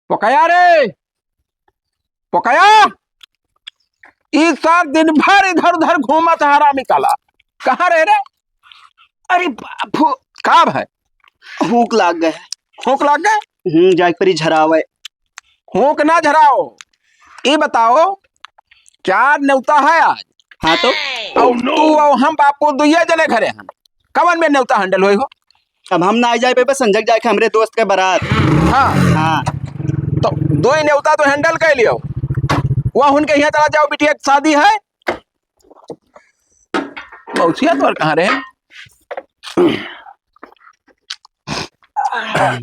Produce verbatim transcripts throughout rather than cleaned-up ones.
पोकया रे, पोकया, ई सार दिन भर इधर उधर घूमत है हरामी साला। कहाँ रहे रे? अरे बाप हो। का है? हूक लाग गए। हूक लाग गए? हम्म, जाए परी झरावे। हूक ना झराओ, ई बताओ, चार नेवता है आज। हाँ तो? और तू और हम बापू दुइये जने घरे हन, कवन में नेवता handle होई हो? अब हम ना आ जाए पे, बस संजय जाए के हमरे दोस्त के बारात। हाँ। हाँ। तो दो ही नेवता तो handle कर लियो, वह उनके यहाँ चला जाओ, बिटिया की शादी है। मौसिया तोर कहाँ रहे?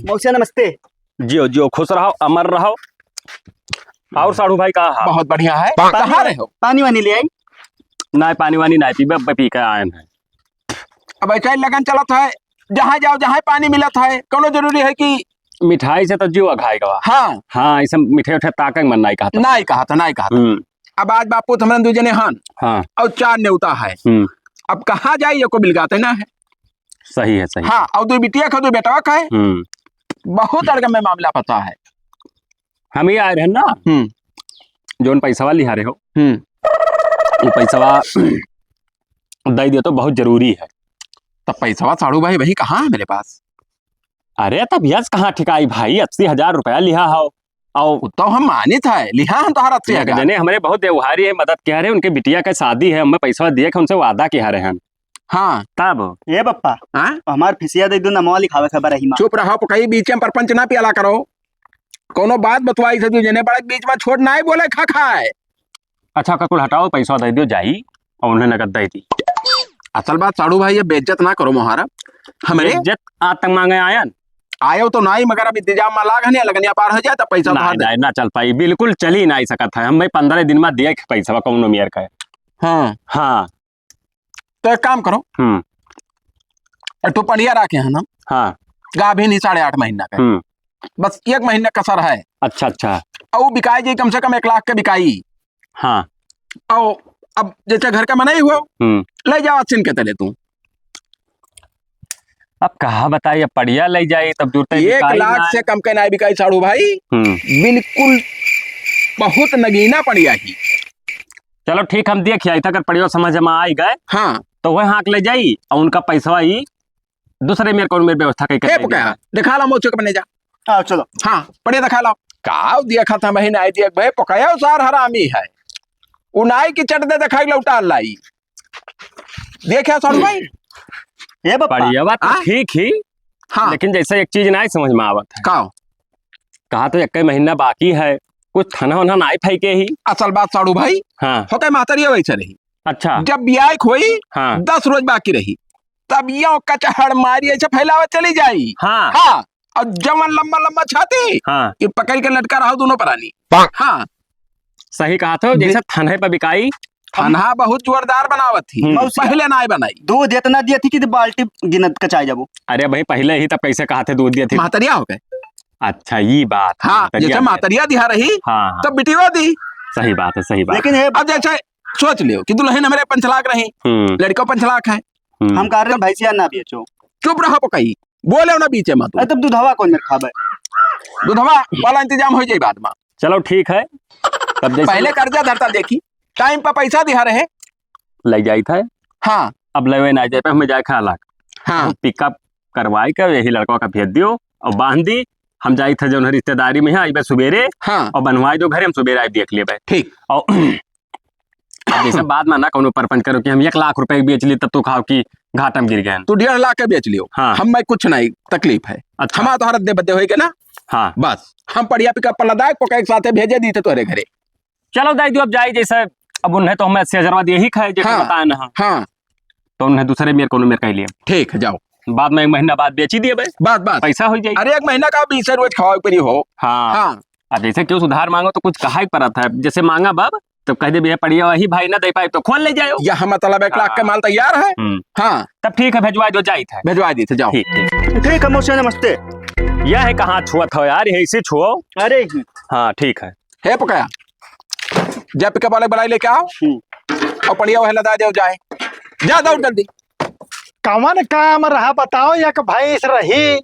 मौसिया नमस्ते। जियो जियो, खुश रहो, अमर रहो। और साढ़ू भाई का हाल? बहुत बढ़िया है। पानी कहाँ वानी, रहे हो? पानी वानी ले आई? ना, पानी वानी ना पीबे, अब पी के आए हैं। अब ऐसा ही लगन चलत है, जहाँ जाओ जहाँ पानी मिलत है, कौनो जरूरी है कि मिठाई से तो जीव अघाई गवा। हाँ। हाँ, ऐसे मिठाई उठाई ताकक मन नाई कहत। नाई कहत, नाई कहत। हम्म। अब आज बापू तो हमरन दू जने हन। हाँ। और चार नेवता है। हम्म। अब कहाँ जाई, एको बिलगाते ना है। सही है, सही। हाँ, और दो बिटिया का, दो बेटवा का है। हम्म। बहुत अड़गम में मामला फंसा है। हम ही आए रहे ना, हम्म। जोन पैसवा लिहा रहे हो, हम्म। वो पैसवा दे दियो तो बहुत जरूरी है। तब पैसवा साढ़ू भाई वही कहाँ है मेरे पास? अरे तब यस कहाँ ठिकाई भाई, अस्सी हजार रुपया लिहा हो। और वो तो हम मानित है, लिहा हम तोहरा अस्सी हजार। जने हमरे बहुत व्यवहारी है, मदद किहा रहे, उनके बिटिया का शादी है, हमें पैसवा दिए के उनसे वादा किहा रहे हैं। हाँ। तब? ए बप्पा, हाँ? हमार फिसिया दे दो, नमवा लिखावे के बरही मा। चुप रहो, कहीं बीच में परपंच ना पियाला करो। कौनो बात बतवाई से दू जने बड़े बीच में छोट नाई बोले खा खाए। अच्छा, का कुल हटाओ, पैसा दे दियो, जाई और उन्हें नगद दे दी। असल बात साढ़ू भाई, ये बेइज्जत ना करो मोहारा। हमरे बेइज्जत आज तक मांगे आयन? आयो तो नाई, मगर अब इंतजाम में लाग है, लगनिया पार हो जाए तो पैसा उधार नाई, दे। नाई, ना चल पाई, बिल्कुल चली नाई सकत है। हम भाई पंद्रह दिन में दिए के पैसा कौनो मेयर का है। हाँ। हाँ। तो एक काम करो, हम्म। एक ठो पड़िया रखे हैं ना, हाँ। गाभिन ही साढ़े आठ महीना का, हम्म। बस एक महीना कसर है। अच्छा, अच्छा। और वो बिकाई जाई, कम से कम एक लाख के बिकाई। हाँ। और अब जैसे घर का मनई हुआ, हम्म। ले जाओ, अच्छिन के तले तू। अब कहा बताई, अब पड़िया ले जाई, तब जुरते एक बिकाई लाख ना। से कम के ना बिकाई साढ़ू भाई। हम्म। बिल्कुल बहुत नगीना पड़िया ही। चलो ठीक, हम देखिया, इतना अगर पड़ियो समझ में आई गए, हाँ। तो वह हाँक ले जाई और उनका पैसवा ही दूसरे मेर कौन मेर व्यवस्था कई हे कर पुकाया, दिखा ला मौचो के बने जा। हाँ, चलो। हाँ, पड़िया दिखा लाओ। काव दिया खाता महीना आई दिया भाई, पुकाया सार हरामी है। उ नाई की चट दे दिखाई लौटा लाई। देखा साढ़ू भाई? ए बप्पा। पड़िया बात तो हाँ? ठीक ही, हाँ। लेकिन जैसे एक चीज नाई समझ में आवत है। काव? कहा तो एक महीना बाकी है, कुछ थना वना नाई फेंके ही। असल बात साढ़ू भाई, हाँ। होते महतरिया वैसे रही। अच्छा। जब ब्याह होई, हाँ। दस रोज बाकी रही, तब यो कचहर मारी ऐसे फैलावत चली जाई। हाँ। हाँ। और जवन लंबा लंबा छाती, हाँ। कि पकड़ के लटका रहो दोनों परानी। हाँ। सही कहा तो, जैसे बे- थनहे पे बिकाई। थनहा बहुत जोरदार बनावत थी, हम्म। पहले नाई बनाई। दूध इतना दिया थी कि बाल्टी गिनत कचाई जाबो। अरे भाई, पहले ही तब कैसे कहा थे दूध दिया थी? महतरिया हो गए। अच्छा, ये बात है, हाँ, महतरिया जैसे दिया। महतरिया दिहा रही, हाँ, हाँ। तब बिटिया दी। सही बात है, सही बात लेकिन है। ये अब जैसे सोच लियो कि दुल्हन हमरे पाँच लाख रही, हम्म। लड़का पाँच लाख है। हम्म। हम कह रहे हैं, भैंसिया ना बेचो। चुप रहो पकई, बोले ना बीचे में तू। अरे, तब दूधवा कौन मेर खाबे? दूधवा वाला इंतजाम हो जाई बाद में। चलो ठीक है, तब जैसे पहले कर्जा धरता देखी, टाइम पर पैसा दिहा रहे। ले जाई था। हाँ। अब लेवे ना जाए पे हमें जाए खा लाख। हाँ। हम पिकअप करवाई के यही लड़का का भेज दियो और बांध दी। हम जाई थे जौन है रिश्तेदारी में है, आइबे सुबेरे हाँ। और बनवाई दो घरे, हम सुबेरे आइब देख लेबे। ठीक। और अब जैसे बात में ना कौनो परपंच करो कि हम एक लाख रुपए बेच ली तब तो खाओ कि घाटा में गिर गए। तू डेढ़ लाख के बेच लियो। हाँ। हम मैं कुछ नहीं तकलीफ है। अच्छा। हमारा तो हरत दे बदे होएगा ना। हाँ। बस हम पड़िया पिकअप पर लदाए को के साथे भेजे दी थे तोहरे घरे। चलो दाई दियो, अब जाई जैसे, अब उन्हें तो हमें अस्सी हजारवा दिए ही खाए, जेके हाँ, बताए ना। हाँ। तो उन्हें दूसरे मेर कोनो मेर कह लिए। ठीक है, जाओ। बाद में एक महीना बाद बेची दिए बे। बस, बस। पैसा हो जाई। अरे, एक महीना का बीस रोज खवाए परी हो। हाँ। हाँ। अब जैसे क्यों सुधार मांगो तो कुछ कहा ही पड़त है, जैसे मांगा बाब, तब कह दे, "भैया, पड़िया वही भाई ना दे पाए तो खोल ले जाओ।" यह मतलब एक लाख का हाँ। माल तैयार है। हम्म। हाँ। तब ठीक है, भेजवा दो, जाई था। भेजवा दी थे, जाओ। ठीक, ठीक। ठीक है, मौसा, नमस्ते। यह है कहाँ छुअत हो यार, यही से छुओ। अरे। हाँ, ठीक है। हे पकाया, जा पिकअप वाले बुलाई लेके आओ। हम्म। और पड़िया वह लदा जाओ जाए। जा दौड़ जल्दी। कवन काम रहा बताओ, एक भैंस रही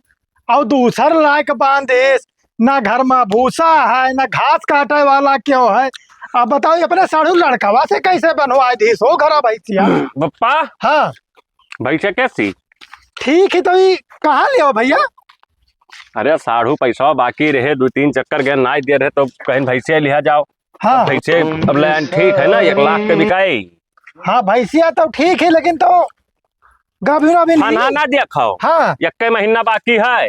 और दूसर लायक बांधेस, ना घर मा भूसा है, ना घास काटे वाला केव है। अब बताओ, अपने साढ़ू लड़कवा से कैसे बनवाए दीस हो घरा भैंसिया? बप्पा। हाँ। भैंसिया कैसी? ठीक ही तो, ई कहाँ लियो भैया? अरे साढ़ू पैसा बाकी रहे, दो तीन चक्कर गए, नाई दे रहे तो कहीं भैंसिया लिहा जाओ। हाँ। भैंसे अब लाइन ठीक है ना, एक लाख के बिकाई। हाँ, भैंसिया तो ठीक है, लेकिन तो गाभिन अभी थना ना देखो। हाँ। एक्के महीना बाकी है।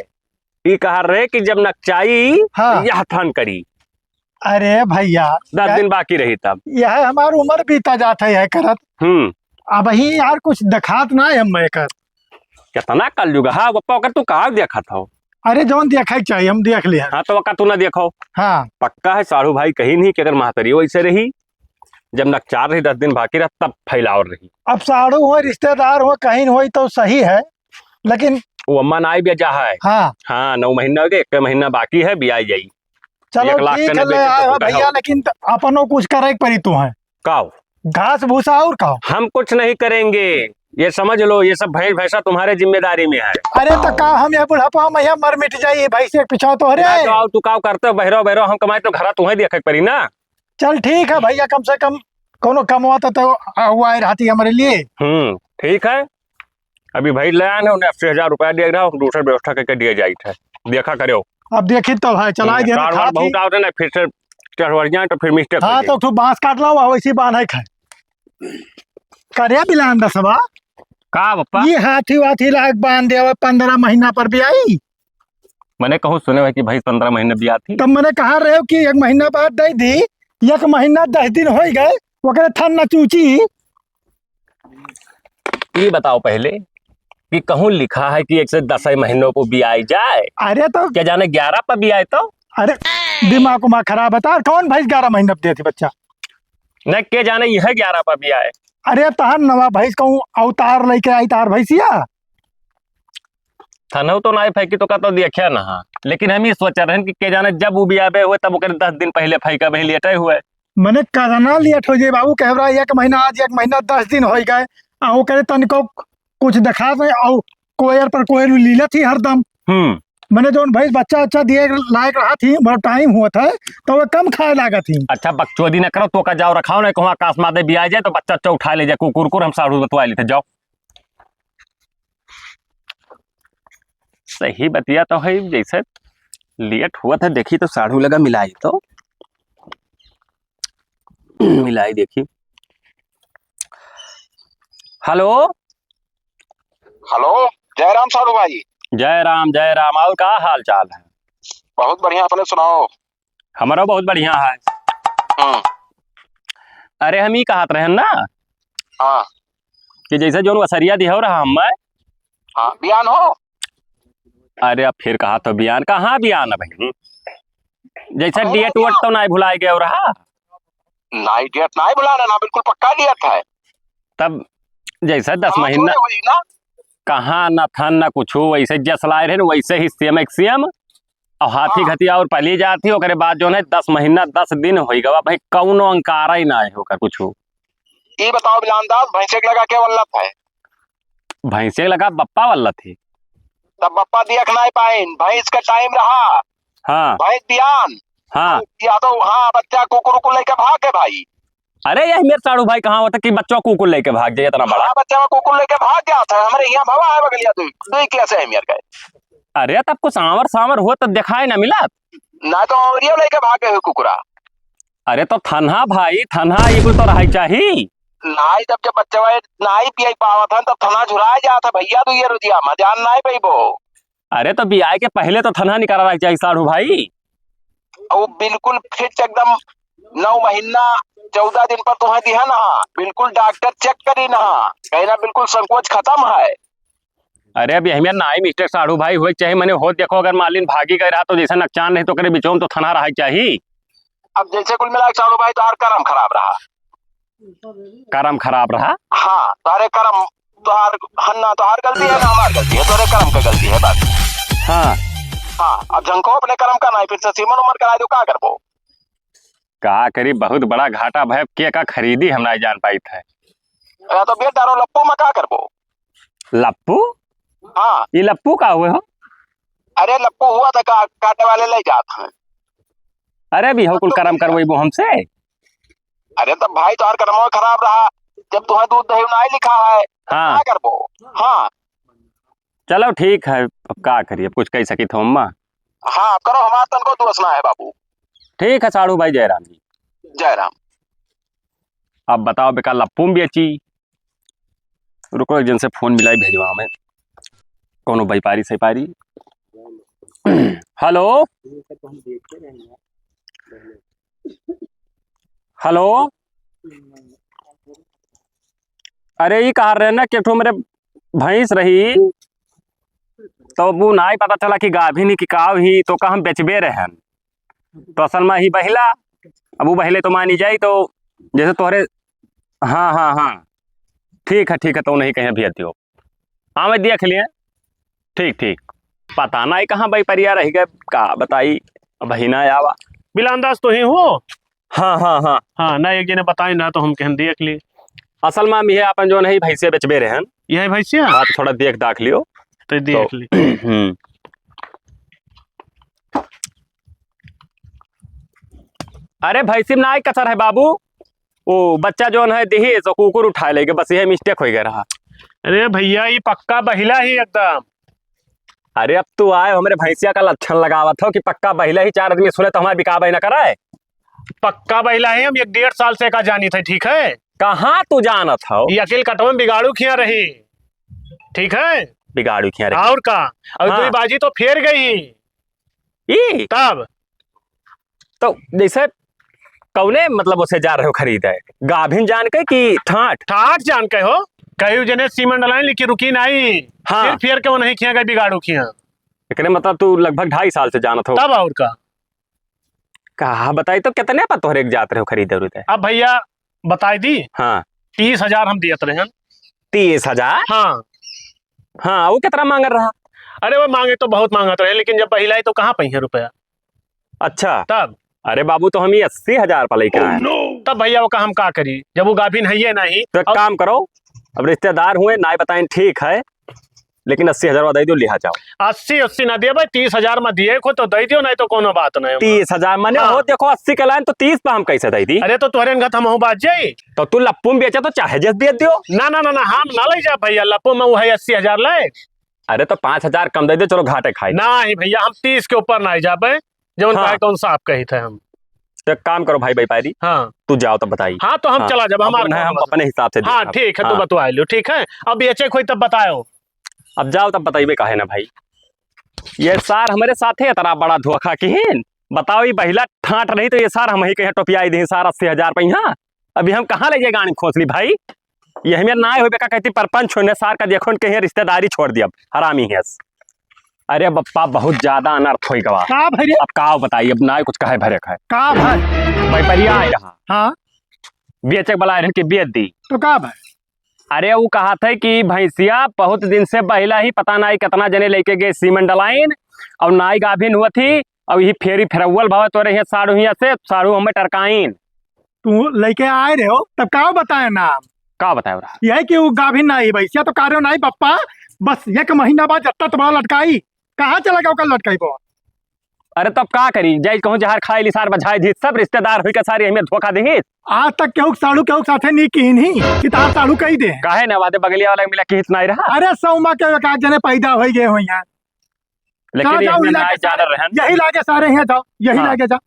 ई कहा रहे कि जब नकचाई, हाँ। यह थन करी। अरे भैया, दस दिन बाकी रही तब। यह हमार उम्र बीता जात है, यह करत। हम्म। अबहीं यार कुछ देखात ना है हम एकर। कितना कलयुग है, हाँ, बप्पा, ओकर तू का देखत हो? अरे, जौन देखे के चाहिए, हम देख लिया। हाँ, तो ओका तू ना देखो। हाँ। पक्का है, साढ़ू भाई कही नहीं कि अगर महतरी वैसे रही, जब नकचार रही, दस दिन बाकी रहा, तब फैलावर रही। अब साढ़ू हो, रिश्तेदार हो, कहीं होई तो सही है, लेकिन वो अम्मा ना आई बेजा है। हाँ। हाँ, नौ महीना हो गए, एक महीना बाकी है, बियाई जाई। चलो, एक लाख ठीक है, ले आए हो भैया, लेकिन त-, अपनो कुछ करे के पड़ी तू है। काव? घास भूसा और काव? हम कुछ नहीं करेंगे, ये समझ लो, ये सब भैंस भैंसा तुम्हारे जिम्मेदारी में है। अरे तो का हम ये बुढ़ापा में यहाँ मर मिट जाई, भैंस एक पिछाव तो हरे। ना तो आओ, तू काव करते हो, बहरो बहरो, हम कमाए तो घरा तुम्हें देखे के पड़ी ना। चल ठीक है भैया, कम से कम कोनो कमवा तो, तो हुआ है रहती हमारे लिए। हम्म, ठीक है। अभी भाई ले आए ना, उन्हें अस्सी हजार रुपया दिया रहा, दूसर व्यवस्था करके दिया जाइत है। देखा करो। अब देखी तो भाई, चलाए हम्म, देना कार वार खात ही। बहुत आवत है ना, फिर से चढ़वरिया तो फिर mistake हो हाँ, जाई। तो तू बांस काट लाओ, वैसी बांध है खाए। करे बिलान दसवा। का बप्पा? ये हाथी वाथी लाग बांध देवे, पन्द्रह महीना पर बियाई। मने कहूँ सुने हुए कि भाई पन्द्रह महीना बियाथी। तब मने कहा रहे हो कि एक महीना बाद दे दी, एक महीना दस दिन होई गए, ओकरे थन न चूची। ये बताओ पहले कि कहूँ लिखा है कि एक से दस महीनों को बियाई जाए? अरे तो क्या जाने ग्यारह पर बियाए तो? अरे दिमाग उमाग खराब है तार, कौन भैंस ग्यारह महीना पे देती बच्चा? न के जाने यह ग्यारह पर बियाए। अरे तहार नवा भैंस कहूँ अवतार लेके आई तार भैंसिया। थनऊ तो नाई फेंकी तो का तो देखिया ना, लेकिन हम ही सोच रहे हैं कि के जाने जब वो बियाबे हुए तब ओकरे दस दिन पहले फेंका बही लेटे हुए। मने करना लेट हो जाए बाबू, कह रहा एक महीना आज, एक महीना दस दिन हो गए, आ ओकरे तनिको कुछ देखा दे, और कोयर पर कोयर लीलत ही हरदम। हम्म। मने जौन भैंस बच्चा अच्छा दिए लायक रहा थी, बड़ा टाइम हुआ था, तो वो कम खाए लागत थी। अच्छा बकचोदी न करो, तो का जाओ रखाओ, नहीं कहूँ आकाश मादे भी आ जाए तो बच्चा अच्छा उठा ले जाए, कुकुर कुकुर हम साढ़ू बतवा लेते, जाओ। सही बतिया तो है, जैसे लेट हुआ था, देखी तो साढ़ू लगा मिलाई तो। मिलाई देखी। हेलो। हेलो, जय राम साढ़ू भाई। जय राम, जय राम। और का हाल चाल है? बहुत बढ़िया, अपने सुनाओ। हमारा बहुत बढ़िया है। हम्म। अरे, हम ही कहत रहन ना हाँ। कि जैसे जौन वसरिया दिहो रहा हमें। हाँ, बियान हो। अरे, अब फिर कहा तो बियान, कहाँ बियान है भाई? जैसे हाँ, डेट वोट बियान। तो नाई भुलाए गए रहा। नाई डेट नाई भुलाना ना, बिल्कुल पक्का डेट है। तब जैसे दस हाँ, महीना थोड़े वही ना। कहाँ ना थन ना कुछ, वैसे जस लाए रहे वैसे ही सेम एक सेम। और हाथी हाँ। घतिया और पली जाती, ओकरे बाद जौन है दस महीना दस दिन होई गवा भाई, कौनो अंकारा ही ना है ओकर कुछ। ई बताओ बिलान दास, भैंसे के लगा के वल्लत है? भैंसे के लगा बप्पा वल्लत ही। तब बप्पा दिया के नाई पाइन, भैंस का टाइम रहा। हाँ। भैंस बियान। हाँ। या तो हाँ, बच्चा कुकुर उकुर लेके भाग गए भाई। अरे, यह मेरे साढ़ू भाई कहाँ होता कि बच्चा कुकुर लेके भाग जाए इतना बड़ा? हाँ, बच्चा कुकुर लेके भाग गया था, हमारे यहाँ भवा है बगलिया दुई, दुई के ऐसे है मेरे गए। अरे, तब कुछ सांवर सांवर हो तो दिखाए ना मिला। ना तो औरियो लेके भाग गए हो कुकुरा। अरे, तो थन्हा भाई, थन्हा ये कुछ तो रहा चाही। नाई जब, जब बच्चा भाई नाई पियाई पावत हन, तब थन्हा झुराए जात है भैया, दुइये रोजिया में जान नाई पइबो। अरे, तो बियाह के पहले तो थन्हा निकाला रहा चाही साढ़ू भाई। वो बिल्कुल फिट एकदम नौ महीना चौदह दिन पर तुम्हें दिहा ना, बिल्कुल डॉक्टर चेक करी ना, कहना बिल्कुल संकोच खत्म है। अरे, अब यही में नाई मिस्टेक साढ़ू भाई हुए, चाहे मने हो, देखो, अगर मालिन भागी गए रहा तो जैसे नकचान रहे तो ओकरे बीचों में तो थन्हा रहा चाही। अब जैसे कुल मिला के साढ़ू भाई, तोहार करम खराब रहा। करम खराब रहा? हाँ, तोहरे करम, तोहार हन्ना, तोहार गलती है ना हमार गलती है, तोहरे करम का गलती है बस। हाँ। हाँ, अब झंको अपने करम का नाई, फिर से सीमन उमन करा दो, का करबो? का करी, बहुत बड़ा घाटा भय, के का खरीदी हम नाई जान पाइत है। या तो बेच डारो लप्पू में, का करबो? लप्पू? हाँ। ये लप्पू का हुए हो? अरे लप्पू हुआ था का, काटे वाले ले जात हैं। अरे भी हो कुल करम करवइबो हमसे। अरे तब भाई तोहार करमवा खराब रहा, जब तुहां दूध दही नाहीं लिखा है, हाँ। का करबो? हाँ। चलो ठीक है, अब का करी, अब कुछ कही सकित हो अम्मा। हाँ, अब करो, हमार तनको दोष ना है बाबू। ठीक है साढ़ू भाई, जय राम जी। जय राम। अब बताओ बेका लप्पू में बेची, रुको एक जन से फोन मिलाई भेजवा हमें, कौनो व्यापारी सैपारी। हेलो, हेलो, अरे ई कहा रहे ना कि एक ठो मेरे भैंस रही, तो वो नाहीं पता चला कि गाभिन ही कि काव ही, तो का हम बेचबे रहन। तो असल में ही बहिला, अब वो बहिले तो मानी जाई, तो जैसे तोहरे, हाँ, हाँ, हाँ, ठीक है, ठीक है, तो नहीं कहीं अभी आती हो। हाँ, मैं देख लिए। ठीक, ठीक। पता नाहीं कहाँ व्यापारिया रह गए, का बताई, अब ही ना आवा। बिलान दास तो ही हो? हाँ, हाँ, हाँ। हाँ, ना एक जने बताई ना तो हम कहन देख ली। असल में हम ये अपन जो नहीं भैंसिया बेचबे रहन। यही भैंसिया? हाँ, तो थोड़ा देख दाख लियो। तो देख तो, ली। हम्म। अरे भैंसी में नाहीं कसर है बाबू, वो बच्चा जौन है दिही सो कुकुर उठाए लेके, बस यह mistake हो गया रहा। अरे भैया, ये पक्का बहिला ही एकदम। अरे अब तू आए हमरे भैंसिया का लक्षण लगावत हो कि पक्का बहिला ही, चार आदमी सुने तो हमार बिकाबे न कराए। पक्का बहिला ही, हम एक डेढ़ साल से का जानी थे, ठीक है? कहाँ तू जानत हो? ये अकिल कटवन बिगाड़ू खिया रही, ठीक है? बिगाड़ू खिया रही। और का? और हाँ। दुई बाजी तो फेर गई। ई? तब? तो जैसे कौने मतलब उसे जा रहे हो खरीदे? गाभिन जान के कि ठाठ? ठाठ जान के हो। कहीं जने सीमन डलाइन लेकिन रुकी नाहीं। हाँ। फिर फेर के वो नहीं खिया गए बिगाड़ू खिया। एकरे मतलब तू लगभग ढाई साल से जानत हो। तब और का? कहा बताई तो कितने पर तोहरे के जात रहे हो खरीदे उरीदे? अब भैया बताई दी। हाँ। तीस हजार हम दियत रहन। तीस हजार? हाँ। हाँ, वो कितना मांगत रहा? अरे वो मांगे तो बहुत मांगत रहे, लेकिन जब बहिलाई तो कहाँ पइहे रुपया? अच्छा। तब? अरे बाबू, तो हम ये अस्सी हजार पर लेके आए। तब भैया वो का हम का करी, जब वो गाभिन है ये नहीं। तो एक अब काम करो, अब रिश्तेदार हुए, नाहीं बताइन ठीक है, लेकिन अस्सी हजार दे दो, लिहा जाओ। अस्सी, अस्सी ना दिए भाई, तीस हजार में दिए को तो दे दियो, नहीं तो कोनो बात नहीं। तीस हजार माने हाँ। हो, देखो अस्सी के लाइन तो तीस पे हम कैसे दे दी? अरे तो तोहरे अंगत हम हो बात जाई। तो तू लप्पू में बेचे तो चाहे जस बेच दियो। ना, ना, ना, ना, हम ना ले जा भैया, लप्पू में वो है अस्सी हजार ले। अरे तो पाँच हजार कम दे दे, चलो घाटे खाई। नहीं भैया, हम तीस के ऊपर नहीं जाबे, जौन हाँ। कहे तौन साफ कही थे हम। तो एक काम करो भाई व्यापारी, हाँ। तू जाओ तब बताई। हाँ, तो हम हाँ। चला जाब, अब हमार नहीं, काम हम बस। अपने हिसाब से हाँ, देखब। ठीक है, तू हाँ। बतवा लो, ठीक है। अब बेचे कोई तब बताओ। अब जाओ तब बताइबे, काहे ना भाई। ये सार हमरे साथे इतना बड़ा धोखा किहिन। बताओ, ये बहिला ठाठ रही तो ये सार हम ही कहीं टोपियाई दी सार अस्सी हजार पे यहाँ। अभी हम कहाँ ले जाए गाड़ी खोस ली भाई? यही में नाहीं होबे का कहती परपंच होने सार का देखो न कहीं रिश्तेदारी छोड़ दिया, हरामी है। अरे बप्पा, बहुत ज्यादा अनर्थ होई गवा। का भरे? अब का बताई, अब नाहीं कुछ कहे भरे खाए। का भाई? व्यापारी आए रहा। हाँ। बेचे वाला रहन के बेच दी। तो का भाई? अरे वो कहा थे कि भैंसिया बहुत दिन से बहिला ही, पता नाहीं कितना जने लेके गए सीमन डलाइन, और नाहीं गाभिन हुआ थी, और यही फेरी फेरौवल भावे तोरे हियाँ साढ़ू हियाँ से, साढ़ू हमें टरकाइन। तू लेके आए रहे हो, तब का बताए नाम? का बताए रहा? यही कि वो गाभिन नाहीं भैंसिया, तो कार्यो नाहीं पप्पा, बस एक महीना बाद जत्ता तुम्हारा लटकाई, कहाँ चला गया ओकर लटकाई बो? अरे तब का करी, जाई कहूँ जहर खाई ली सार बझाई दी, सब रिश्तेदार हुई के सारे हमें धोखा दी। आज तक केहू के साढ़ू केहू के साथे नहीं की नहीं कि तार साढ़ू कही दे। काहे ना वादे बगलिया वाला के मिला किहित नाहीं रहा। अरे सौमा के एक आध जने पैदा होई गए हो यहाँ। लेकिन चला ये जाओ, हमें यही नाहीं लागे जान सारे, रहन। यही लागे सारे हैं, जाओ, यही हाँ। लागे जाओ।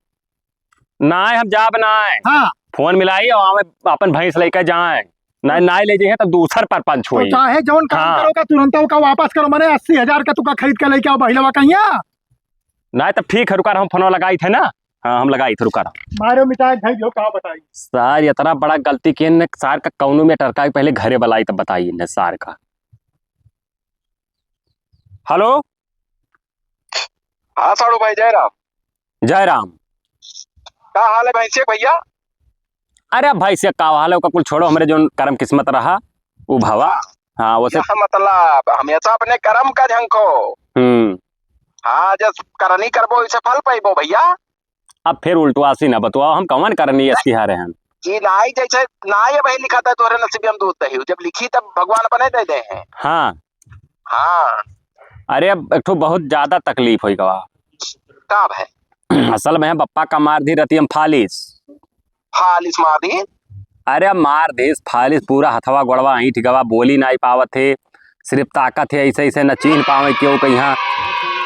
नाहीं, हम जाब नाहीं। हाँ। फोन मिलाई और हमें अपन भैंस लेके जाए। नाहीं, नाहीं ले जाइए तो दूसर परपंच तो होई। चाहे जौन काम हाँ। करोगा, तुरंत ओका वापस करो, मने अस्सी हजार का तुका खरीद के लेके आओ बहिलवा कहिया। नाहीं, तब ठीक है, रुका रहा, हम फोन लगाई थे ना। हाँ, हम लगाई थे, रुका रहा। मारो मिटाए, भाई, जो का बताई। सार, इतना बड़ा गलती किए ने, सार का कौनो में टरका के पहले घरे बुलाई, तब बताई ने, सार का। हेलो। हाँ, साढ़ू भाई, जय राम। जय राम। का हाल है भैंसिया के भैया? अरे भैंसिया का हाल है, ओका कुल छोड़ो, हमरे जौन करम किस्मत रहा, उ भवा। हाँ। हाँ, वैसे क्या मतलब, हमेशा अपने करम का झंखो। हम्म। हाँ, जस करनी करबो, इसे फल पाइबो भैया। अब फिर उल्टवासी ना बतवाओ, हम कवन करनी अस्सी हारे हन। ई नाई जैसे नाई भाई लिखा था तोरे नसीब हम दूध दही, जब लिखी तब भगवान अपने दे दे हैं। हाँ। हाँ। अरे, अब एक ठो बहुत ज्यादा तकलीफ होइ गवा। का भए? असल में बप्पा का मार दी रतिया में फालिस। फालिस मार दी? अरे, मार दीस फालिस, पूरा हथवा गोड़वा ऐंठ गवा, बोली नाई पावत है, सिर्फ ताकत है, ऐसे, ऐसे न चीन्ह पावे केहू कहिया।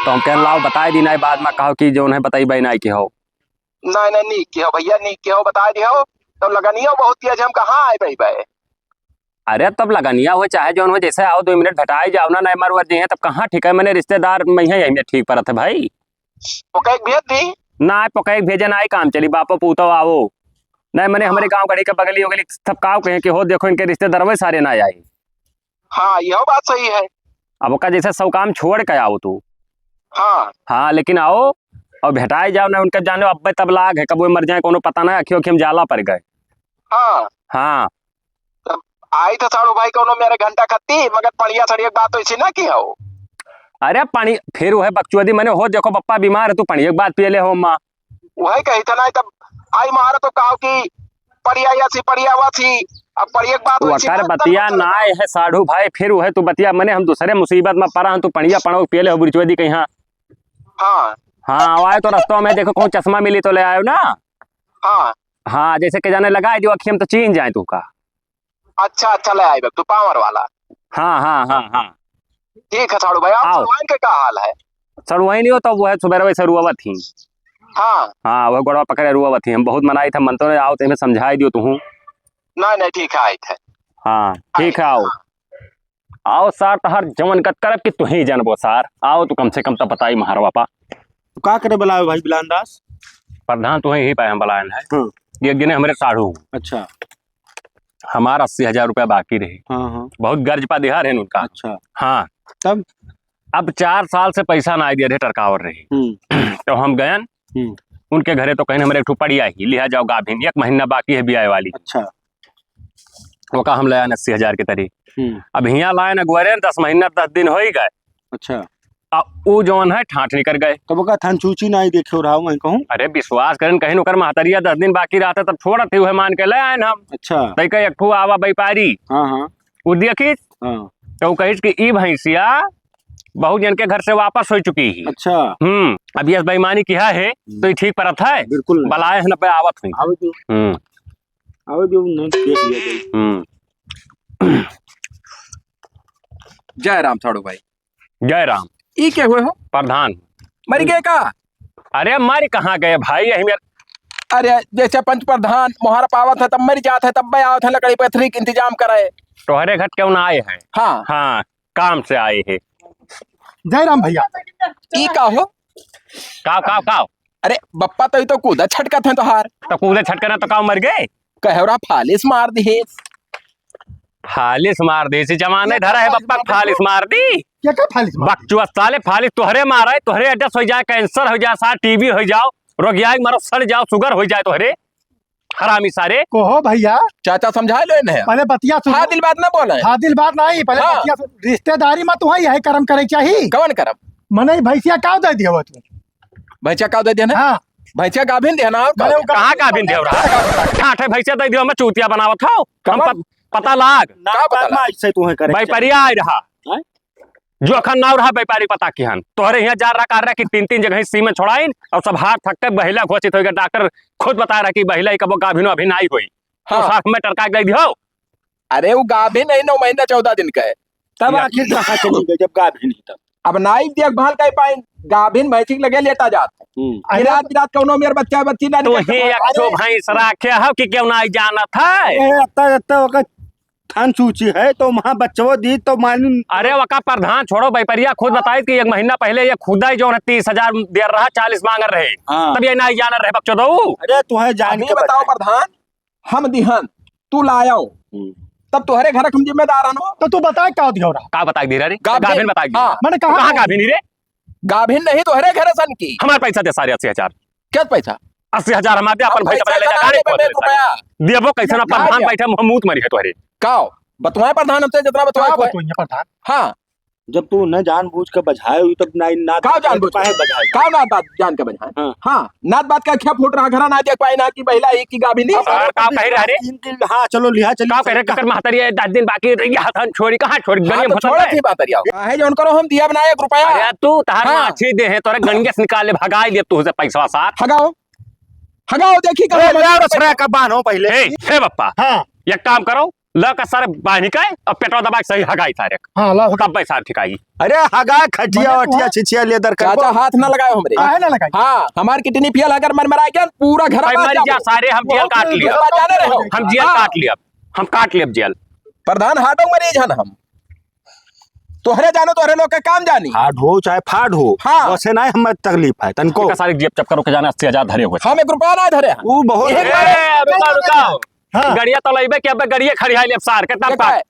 तो हम कहन, "लाओ, बताइ दी नाई, बाद में कहो कि जौन है, बतइबे नाई के हो।" नहीं, नहीं, नीक के हो भइया, नीक के हो, बताइ दिहो। तब लगनिया बहुत तेज, हम कहाँ आए भाई भाई? अरे, तब लगनिया हो चाहे जौन हो, जैसे आओ, दो मिनट भेटाइ जाओ ना, नहीं मरवर जी हैं, तब कहाँ ठीक है, मने रिश्तेदार में है, यही में ठीक परत है भाई। ओके, एक भेज दी। ना, पकैक भेजे ना, आई काम चली, बापो पूतो आवो। नहीं, मने हमरे हाँ। गाँव गढ़ी के बगली हो गली, सब काव कहें कि हो, देखो, इनके रिश्तेदार वे सारे ना आए। हाँ, यह बात सही है। अब ओका जैसे सब काम छोड़ के आओ तू। हाँ। हाँ, लेकिन आओ और भेटाए जाओ ना, उनके जाने अब्बे तब लाग है, कब वो मर जाए, कोनो पता ना, अखियों अखियों में जाला पड़ गए। हाँ। हाँ। तब आई तो साढ़ू भाई कोनो मेरे घंटा खत्ती, मगर पड़िया सड़िया के बात तो इसी ना की हो। अरे पानी, फिर वह बकचोदी मने हो, देखो बप्पा बीमार है, तू पानी एक बात पिए ले हो अम्मा। वही कही था ना, तब आई मारो तो कहो कि पड़िया या सी, पड़िया वा सी, अब पड़िया के बात वो वैसी कर बात बतिया तब ना है साढ़ू भाई, फिर वह तू बतिया मने हम दूसरे मुसीबत में पड़ा हम, तू पड़िया पड़ो पिए ले हो बुरचोदी कहीं। हाँ। हाँ। हाँ, आए तो रस्तों में देखो कौन चश्मा मिली तो ले आयो ना। हाँ। हाँ, जैसे के जाने लगा जो अखियम तो चीन जाए तू का। अच्छा, अच्छा, ले आइबे तू पावर वाला। हाँ, हाँ, हाँ, हाँ। ठीक है साढ़ू भाई, और आओ। सड़ुआइन के का हाल है? सड़ुआइन हो तो वो है सुबह वैसे रुआवत ही। हाँ। हाँ, वो गोड़वा पकड़े रुआवत ही। हम बहुत मनाई था, मन तो नहीं आओ, तो इन्हें समझाई दियो तू। नहीं, नहीं, ठीक है, आइत है। हाँ, ठीक है, आओ। हाँ। आओ सार, तहार जवन गत करब कि तुही जानबो सार। आओ तू कम से कम तब बताई महारवा पा। तू का करे बुलावे भाई बिलान दास? प्रधान तुही ही पाए हम बुलायन है। हाँ। ये गिने हमरे साढ़ू। अच्छा। हमार अस्सी हजार रुपया बाकी रही। हाँ, हाँ। बहुत गर्ज पा दिहा रहे उनका। अच्छा। हाँ। तब? अब चार साल से पैसा ना दे रहे, टरकावर रही। हम्म। तो हम गयन, हम्म। उनके घरे तो कहीं हमरे एक ठो पड़िया ही, लिहा जाओ गाभिन, एक महीना बाकी है बियाह वाली। अच्छा। ओका हम लायन अस्सी हजार के तरी। हम्म। अब हियाँ लायन अगुअरे दस महीना, दस दिन होइ गए। अच्छा। आ ऊ जौन है, ठाठ निकर गए। तब ओका थान चूची नाई देखे रहा, वहीं कहूँ। अरे, विश्वास करन, कहीं ओकर महतरिया दस दिन बाकी रहता, तब छोड़त ही, उहे मान के ले आयन हम। अच्छा। तई का एक ठो आवा व्यापारी। हाँ, हाँ। ऊ देखिस, हाँ। तो ऊ कहिस कि ई भैंसिया बहुत जन के घर से वापस हो चुकी ही। अच्छा। हम्म, अब ये बेईमानी किहा है, हम्म। तो ये ठीक परत है? बिल्कुल नहीं। बलाए हैं, न पे आवत हुई। आवे दो। हम्म। आवे दो, नहीं, देख लिया जाए। हम्म। जय राम साढ़ू भाई। जय राम। ई के हुए हो? प्रधान। मर गए का? अरे मर कहाँ गए भाई, यही मेर- अरे जैसे पंच प्रधान मोहर पावत है तब मर जात है, तब मैं आवत है लकड़ी पथरी के इंतजाम करे। तोहरे घर क्यों ना आए हैं? हाँ। हाँ, काम से आए हैं। जय राम भैया। ई का हो? काव, काव, काव? अरे बप्पा तो ई तो कूदा छटकत है तोहार। तो कूदे छटकना तो काव मर गए? कहे रहा फालिस मार दी। फालिस मार दी, इसी जमाने धरा है बप्पा, फालिस मार दी। क्या, क्या फालिस मार दी? बकचोद साले, फालिस तोहरे मारा है, तोहरे एड्स हो जाए, कैंसर हो जाए, सार टीबी हो जाओ, रोगियाई मरो, सड़ जाओ, सुगर हो जाए तोहरे, हरामी सारे। कहो भैया। चाचा समझा लो इन्हें। पहले बतिया सुनो। फादिल बात ना बोले। फादिल बात नहीं, पहले हाँ। बतिया सुनो। रिश्तेदारी में तो है यही कर्म करे चाहिए। कौन कर्म? मने भैंसिया काव दे दिया हुआ तू? भैंसिया काव दे दिया ना? हाँ। भैंसिया गाभिन दिया ना, और मने का? वो कहाँ गाभिन दिया रहा? ठाठे भैंसिया दे दिया, मैं चूतिया बनावत हो। हम कौन? प-, पता लाग। ना, का पता बाद में लाग? ऐसे तू है करे। व्यापारी आए रहा। हैं? जो अखन नाव रहा व्यापारी पता किहन। तोहरे हियाँ जा रहा, कह रहा कि तीन तीन जगह सीमेंट छोड़ाइन और सब हार थक के बहिला घोषित हो गया। डॉक्टर खुद बता रहा कि बहिला ही कबो गाभिनो अभी नाई होई। तो हाँ। साथ में टरका के दे दियो। अरे वो गाभिन नहीं, नौ महीना चौदह दिन का है। तब या- आखिर कहाँ चली गई जब गाभिन ही तब? अब नाई देखभाल कर पाइन, गाभिन भैंसी के लगे लेटा जात। हम्म। गिरात गिरात कौनो मेर बच्चा बच्ची ना तो निकलत ही है। एक ठो भैंस राखे हो कि क्यों नाई जानत है? ए, अत्ता, अत्ता ओकर थान सूची है, तो वहाँ बच्चवा दी, तो मालूम। अरे, वका प्रधान छोड़ो, व्यापारिया खुद बताई कि एक महीना पहले ये खुदा ही जो है तीस हजार दे रहा, चालीस मांग रहे। हाँ। तब ये ना जान रहे बकचोदऊ। अरे, तुम्हें जान अभी के बताओ बताई। प्रधान, हम दिहन, तू लायो, हम्म। तब तोहरे घर हम जिम्मेदार हनो। तो तू बताए का दियो रहा? का बताई दे रहा रे? गाभिन। गाभिन बताई दे। हाँ। मैंने कहा कहाँ गाभिन? गाभिन ही रे? गाभिन नहीं, तोहरे घर सन की। हमारे पैसा दे सारे अस्सी हजार। क्या पैसा? अस्सी हजार हमारे दे, अपन हम भाई पैसा पहले ना लगा दे, दे, दे, रुपया। देबो कैसे ना, ना प्रधान दिया। बैठे मुंह मूत मरी है तोहरे। काओ? बतवाए प्रधान हमसे जितना बतवाए का कोई। बतवाइए प्रधान? हाँ। जब तू न जानबूझ के बझाए हुई, तब ना, ना का जानबूझ काहे के? बझाए? का ना बात जान के बझाए? हाँ। हाँ, नात बात का क्या फूट रहा, घरा ना देख पाए ना कि बहिला ही कि गाभिन ही। अब सार का कह रहा रे? तीन दिन, हाँ, चलो लिहा चली। का कह रहे, ककर महतरी है, दस दिन बाकी रही, हाथ छोड़ी, कहाँ छोड़ी? हाँ, गनिया तो भोतल छोड़ा है। थी बात रिया। काहे जौन करो, हम दिया बनाए एक रुपया। अरे तू, तहार हाँ। माछी दे है, तोरा गनिया से निकाल ले, भगाई ले तू से पैसा साथ। हगाओ, हगाओ, देखी ए, कहाँ ले मजा रसरा का बान्हो पहिले। ए, हे बप्पा। हाँ। एक काम करो, ल का सारे बान्ही के, अब पेटवा दबा के सही हगाई सारे। हाँ, ला हगा। तब सार ठिकाई। अरे हगा खटिया मने वटिया तुहार छिछिया लेदर कर। चाचा हाथ ना लगाओ हमरे। काहे ना लगाई? हाँ, हमार किडनी फेल अगर मर मरा गया, पूरा घर भाई बाज मर जाबो। जा सारे, हम जेल काट लिया। घर बाज जाने रहो। हम जेल हाँ। काट लिया, हम काट लिया जेल। प्रधान हार्ट मरीज हन हम। तोहरे जानो, तोहरे लोग के काम जानी। हार्ड हो चाहे फाड़ हो, हाँ। वैसे ना हमें तकलीफ है तनको। का सारे जेब चेक करो के जाना अस्सी हजार धरे हुए। हम एक रुपया ना धरे हैं। वो बहुत एक ए, बार रुका, रुका। हाँ। गड़िया तो लइबे कि अब गड़िया खड़ी है, ले अब सार के तब देखा का? है,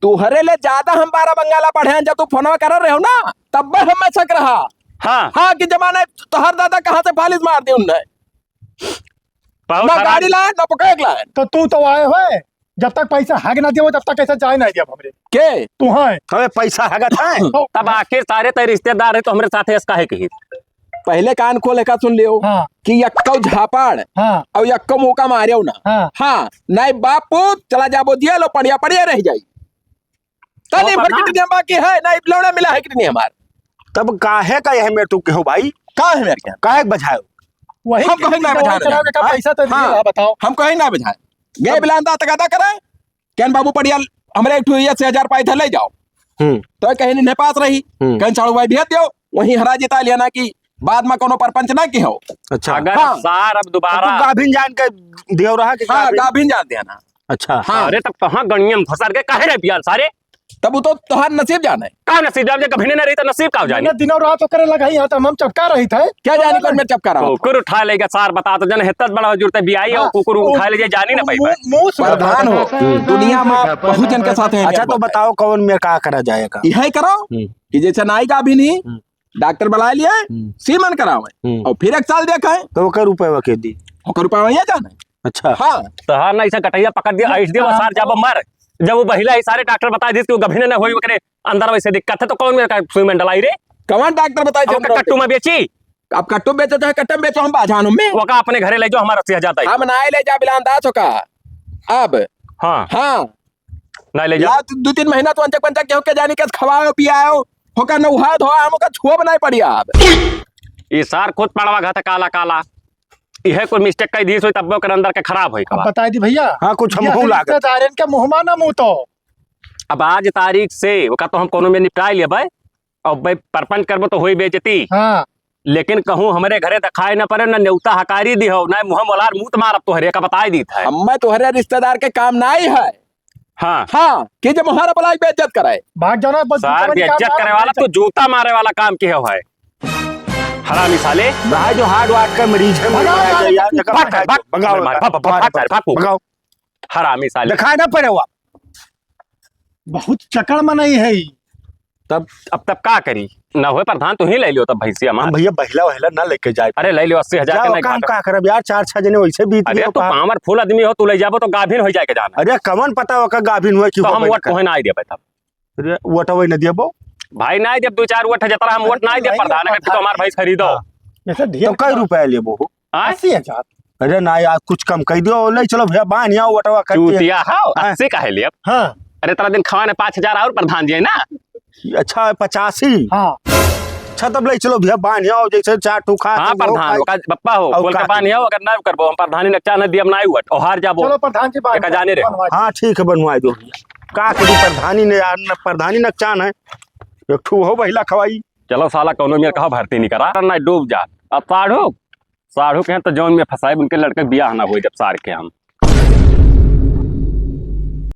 तोहरे ले ज्यादा हम बारह बंगाला पढ़े हैं, जब तू फोनवा कर रहे हो ना, तब हम में शक रहा। हाँ। हाँ, कि जमाने तोहर दादा कहाँ से फालिस मार दी उनने। बहुत ना हराम। गाड़ी लाए, ना पकड़ लाए। तो तू तो आए हुए, जब तक पैसा हग ना दियो, तब तक ऐसा जाए ना दिया हमरे। के? तू है। अबे पैसा हगत है? तो तब आखिर सारे ते रिश्तेदार है, तो हमरे साथ ऐसा काहे कही? पहले कान खोल के सुन लियो हाँ। कि यक्को झापड़ हाँ। और यक्को मुका मारियो ना। हाँ। हाँ, नहीं बाप पूत चला जाबो जेल, पड़िया पड़िया रह जाई। तनी ओ भर प्रधान। किडनी बाकी है, नहीं लौड़ा मिला है किडनी हमार। तब काहे का यह में तू कहो भाई? का है मेरे क्या? काहे के बझायो? वही हम कहीं ना किडनी बझा रहे हैं। का पैसा तो दिए हाँ। रहा, बताओ। हम कहीं ना बझाए। गए अब बिलान दांत का दा करे। कहन बाबू पड़िया, हमरे एक ठो अस्सी हजार पाई था, ले जाओ। हम्म। तो कहीं नहीं पास रही। हम्म। कहन साढ़ू भाई भेज दियो, वहीं हरा जिता लिया ना कि बाद में कोनो परपंच ना की हो। अच्छा। अगर हाँ। सार अब दोबारा अब तू गाभिन जान के दियो रहा कि हाँ, गाभिन? गाभिन जान दिया ना। अच्छा। हाँ। अरे तब कहाँ गणियम फंसर के काहे रे बियान सारे? तब वो तो तोहार नसीब जाने। का नसीब जाने? जब कभी नहीं रही तो नसीब का जाने? मैंने दिनों रात ओकरे लगाई है, तो हम चपका रही थे। क्या जाने कौन में चपका रहा? कुकुर उठा लेगा सार, बता तो जन हेतत बड़ा जुरते बियाई हाँ। और कुकुर उठा ले जाए, जानी ना पाई मुंह, बस। मुंह सुन प्रधान हो, हम्म। दुनिया में बहुत जन के साथ है अच्छा, तो बताओ कौन में का करा जाएगा? यही करो हम्म। कि जैसे नाई गाभिन ही हम्म। डॉक्टर बुला लिए, हम्म। सीमन करावे हम्म। और फिर एक साल देखे। तो ओकर रुपया के दी? ओकर रुपया ये जाने। अच्छा। हाँ। तो हाँ ना, इसे गटैया पकड़ दिया, ऐस दिया, वो सार जाबो मर। जब वो बहिला ही सारे डॉक्टर बता दी कि वो गभिन ना होई, ओकरे अंदर वैसे दिक्कत है, तो कौन मेरे का सुई में डलाई रे? कौन डॉक्टर बताए अब ओकर कट्टू में बेची? अब कट्टू बेचो चाहे कट्टम बेचो, हम बाझान में। ओका अपने घरे ले जाओ, हमारा अस्सी हजार ताई। हम ना ले जा बिलान दास ओका। अब। हाँ। हाँ। ना ले जाओ। ला, दू तीन महीना तो अंचक पंचक केहू के जानी के खवाओ, पियाओ, होका नौहा धोआ, हम ओका छुअब नहीं पड़ी अब। ई सार खुद पड़वा घात काला काला। इहे कोई मिस्टेक कई दी सोई तब ओकर अंदर के खराब होई अब कबा। बताई दी भैया। हाँ, कुछ हम ये हूँ लागत। रिश्तेदारन के मुँह मा ना मुँह तो। अब आज तारीख से ओका तो हम कोनो में निपटाई लेबै। अब भाई परपंच करबो तो होई बेइज्जती। हाँ। लेकिन कहूँ हमरे घरे देखाई न पड़े, न नेउता हकारी दिहो, न मुँह मोलार मूत मारब तोहरे का बताई दीत है। हम्मे तोहरे रिश्तेदार के काम नाई है। हाँ। हाँ, कि जे मोहारा बलाई बेइज्जत करे। भाग जाओ ना, बस सार जूता निकाल बेइज्जत मार, करे वाला भाग तो जाओ। जूता मारे वाला काम किहो है। हरामी साले। भाई जो हार्ट वार्ट का मरीज है, भगाओ मर यार, गया यार, इनको। जगह भाग, भाग, भाग, भाग, भाग, भाग, भाग, भाग, भाग। भगाओ। हरामी साले। दिखाई ना पड़े वो आप। बहुत चकड़ में नहीं है ई। तब, अब तब का करी? ना होए प्रधान, तू ही ले लियो तब भैंसिया मार। हम भैया बहिला वहिला ना लेके जाए। अरे ले लियो, अस्सी हजार के जाओ, नहीं काम घाटा। का करब यार, चार छह जने वैसे बीत अरे गए तू का। पावरफुल आदमी हो, तू ले जाबो तो गाभिन हो जाए के जाना। अरे कवन पता ओकर गाभिन हुआ कि तो हो हम गइल वोट का। तोहे ना देबे तब। अरे वोट वही न देबो। भाई ना देब, दो चार वोट है जतरा हम वोट अरे ना तो देब नहीं प्रधान, अगर तू प्रधान। हमार भैंस खरीदो। हाँ। ऐसे ढेर तो कई रुपया लेबो हो? हाँ? अस्सी हजार। अरे ना यार, कुछ कम कर दियो, ले चलो भैया, बान्ह आओ, वोटवा कर दिया। चूतिया हो, हाँ। अस्सी काहे लेब? हाँ। अरे, इतना दिन खवाने पाँच हजार और प्रधान जी है ना? अच्छा, पचासी? हाँ। अच्छा, तब ले चलो भैया, बान्ह आओ, जैसे चार ठो खा हाँ, के वो प्रधान, खाए। ओका बप्पा हो, और खोल के का बान्ह आओ, अगर ना करबो, हम प्रधानी नकचा न दियब, ना वोट, और हार जाबो। चलो प्रधान जी, बान्ह एका जाने रे। बनवा दो। हाँ, ठीक है, बनवा दो भैया। का करी प्रधानी ने यार, न प्रधानी नकचान है, एक ठो हो बहिला खवाई। चलो साला, कौनो मेर कहा भर्ती नहीं करा, ना डूब जा। अब साढ़ू, साढ़ू के हैं तो जौन में फंसाए, उनके लड़के के बियाह ना होई जब सार के हम।